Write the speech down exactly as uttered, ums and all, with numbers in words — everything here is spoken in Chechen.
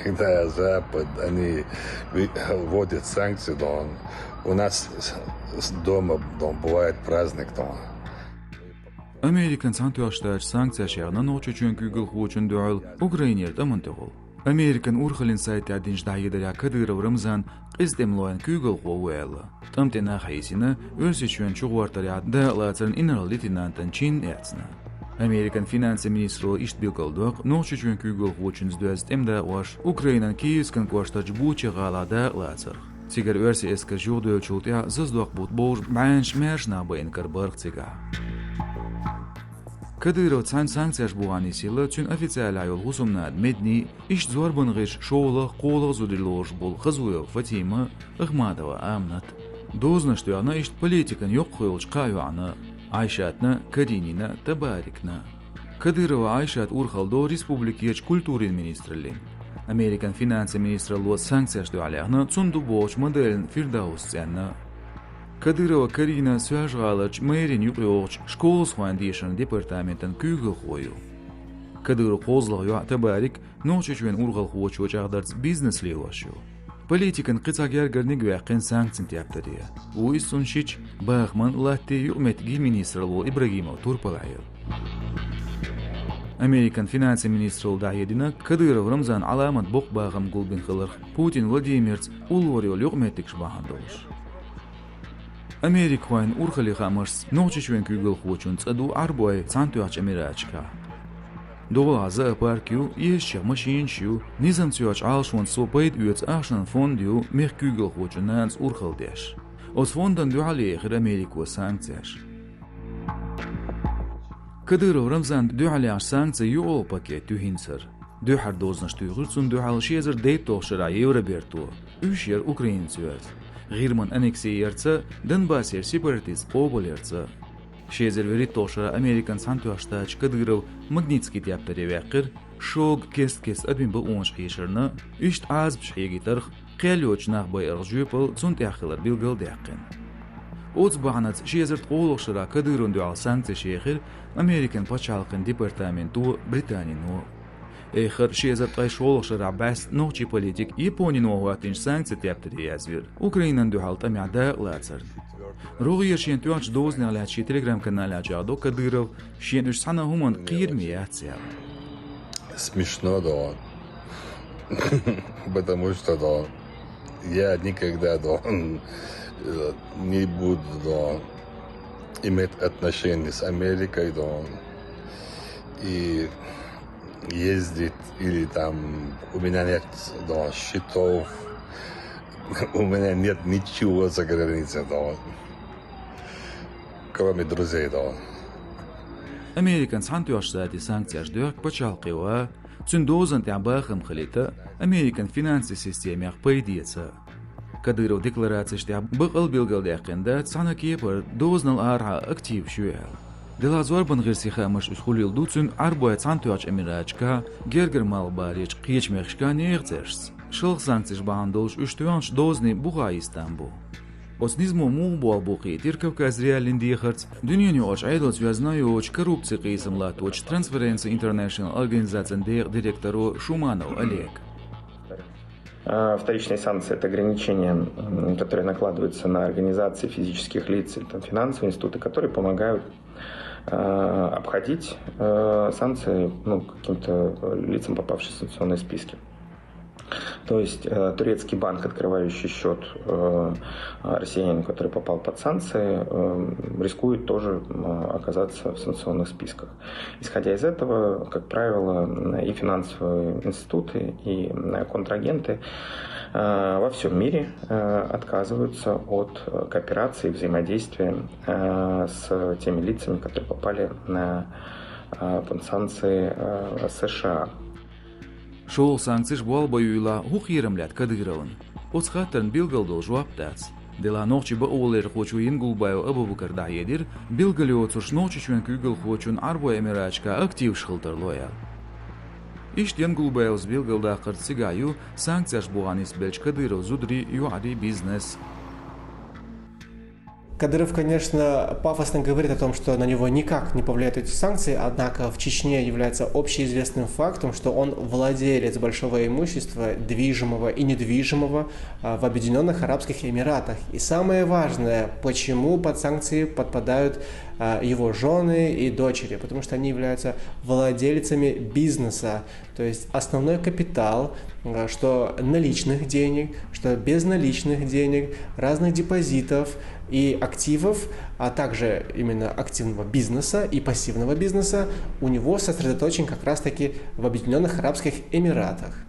Когда Запад, они ви-, вводят санкции, да, у нас с-, с-, дома, да, бывает праздник, да. Американ Цхьаьнатоьхначу Штаташа санкцеш яьхна Нохчийчоьнан куьйгалхочун дуьхьал Украинера тӀаман тӀехула. Американ урхаллин сайтехь динчу дӀахьедарехь Кадыровн Рамзан къиза тӀемалойн куьйгалхо ву аьлла. ТӀам тӀе нах хьийсина, Оьрсийчоьнна чугӀортарехь дакъалацарна инарла-лейтенантан чин эцна. Американ финансийн министралло иштта билгалдоккху Нохчийчоьнан куьйгалхочуьнца доьзна тӀеман дакъош Украинан Киевскан кӀоштарчу Буча гӀалахь дакъалацарх. Цигара оьрсийн эскарш юхадевллачул тӀаьхьа заздоккху бутт бовзуш бӀеннаш маьрша нах байина карабарх цигахь. Кадыровн цхьаьна санкцеш бухахь нисъелла цуьнан официалехь йолу хӀусамнана Медни, иштта зорбан гӀирсаша шолгӀа, кхоалгӀа зударий лоруш болу Хазуева Фатима, Ахматова Аминат. Дозанаш тоьхна иштта политикан йоккхах йолчу кхаа йоӀана, Айшатна, Каринина, Табарикна. Кадырова Айшат урхалла до республикерчу культурин министраллин. Американ финансийн министралло санкцеш дуьхьал яьхна цунна ду бохучу моделан Фирдаус цӀенна. Кадырова Карина Соьлжа-ГӀаларчу мэрин юкъайогӀучу школазхойн дешаран департаментан куьйгалхо ю. Кадыровн кхозлагӀа йоӀ Табарик Нохчийчоьнан урхалхочо чӀагӀдарца бизнес лелош ю. Политикан кхин цхьа гергарниг а ваьккхина санкцийн тептаре. Ву иза цунна шича, бахаман, латтин, юкъаметтигийн министралло Ибрагимов Турпал Ӏела. Американ финансийн министралло дӀахьедина, Кадыров Рамзан Ӏаламат боккха бахам гулбина хиларх Путин Владимирца уллора йолу юкъаметтигаш бахьана долуш. Америкахойн урхаллин хаамашца Нохчийчоьнан куьйгалхочун цӀа ду Ӏарбойн Цхьаьнатоьхначу Эмираташкахь. ДогӀалахь зоопарк ю, езачех машинаш ю, низамца йоцчу Ӏалашонца цо пайда оьцу ахчанан фонд ю мехкан куьйгалхочун нанас урхалла деш. Оцу фондан дуьхьал ехира Америко санкцеш. Кадыров Рамзанна дуьхьал яьхначу санкцийн юкъаралла пакет ю хӀинца хӀара. Дуьххьара дозанаш туьйхира цунна дуьхьал ши эзар дейтталгӀачу шарахь Евроберто, уьш яра Украинца йоьзна, ГӀирман аннекси ярца, Донбассера сепаратисташ къобалъярца. Ши эзар вуьрхӀитталгӀачу шарахь Американ Цхьаьнатоьхначу Штаташа Кадыров Магнитский тептаре ваьккхира, шога кест-кеста адамийн бакъонаш хьешарна, иштта Ӏазапаш хьегийтарх, кхел йоцчу нах байарх жоьпалла цунна тӀехь хилар билгал а даьккхина. Оцу бахьанаца ши эзар ткъолгӀачу шарахь Кадыровна дуьхьал санкцеш ехира Американ пачхьалкхан департаменто, Британино. Эххар ши эзар ткъе шолгӀачу шарахь бӀаьста нохчийн политик Японино хӀоттийначу санкцийн тептаре язвира Украинана дуьхьал тӀамехь дакъалацарна. РогӀера шена тоьхначу дозанех лаьцна шен Telegram-каналехь чӀагӀдо Кадыров, шена уьш цхьана а хӀуманна кхераме яц аьлла. Смешно, да. Потому что, да, я никогда, да, э, не буду, да, иметь отношения с Америкой, да, и ездить или там у меня нет, да, счетов, у меня нет ничего за границей, да, кроме друзей, да. Американ Цхьаьнатоьхначу Штатийн санкцеш доьхку пачхьалкхе ван, цуьнан дозанна тӀехь бахам хилийта, Американ финансийн системех пайда эца. Кадыровн декларацеш тӀехь бакъ а билгалдаьккхина дац цхьана а кепара дозанал арахьа активаш ю аьлла. Делахь зорбан гӀирсийн хаамаш уьш хуьлийла ду цуьнан Ӏарбойн Цхьаьнатоьхначу Эмираташкахь, Гергара Малхбалерчу кхечу мехкашкахь нехан цӀерашца. Шалха санкцеш бахьана долуш уьш тоьхначу дозанийн бухахь йистам бу. Оцу низамо муха болх бу кхийтира Кавказ.Реалиин дехарца, дуьненаюкъарчу Ӏедалца йоьзна а йоцчу коррупцин къийсам латточу Transparency International организацин декъан директоро Шуманов Олега. А, вторичные санкции — это ограничения, м, которые накладываются на организации, физических лиц или там финансовые институты, которые помогают, а, обходить, э, санкции, ну, каким-то, э, лицам, попавшим в санкционные списки. То есть, э, турецкий банк, открывающий счет, э, россиянину, который попал под санкции, э, рискует тоже, м, оказаться в санкционных списках. Исходя из этого, как правило, м, и финансовые институты, и, м, контрагенты, э, во всём мире, э, отказываются от, э, кооперации, взаимодействия, э, с теми лицами, которые попали на, э, под санкции, э, США. ШолгӀа санкцеш болх бан юйла хӀун кхерам лаьтта Кадыровна? Оцу хаттарна билгал долу жоп дац. Делахь нохчийн бакъоларъярхочо Янгулбаев Абубакара дӀахьедира, билгал йоцурш Нохчийчоьнан куьйгалхочун Ӏарбойн Эмираташкахь активаш хила тарло аьлла. Иштта Янгулбаевс билгалдаккхарца цигахь ю санкцеш бухахь нисбеллачу Кадыровн зударий, йоӀарий, бизнес. Кадыров, конечно, пафосно говорит о том, что на него никак не повлияют эти санкции, однако в Чечне является общеизвестным фактом, что он владелец большого имущества, движимого и недвижимого, а, в Объединенных Арабских Эмиратах. И самое важное, почему под санкции подпадают, а, его жены и дочери, потому что они являются владельцами бизнеса, то есть основной капитал, а, что наличных денег, что безналичных денег, разных депозитов и активов, а также именно активного бизнеса и пассивного бизнеса у него сосредоточен как раз-таки в Объединенных Арабских Эмиратах.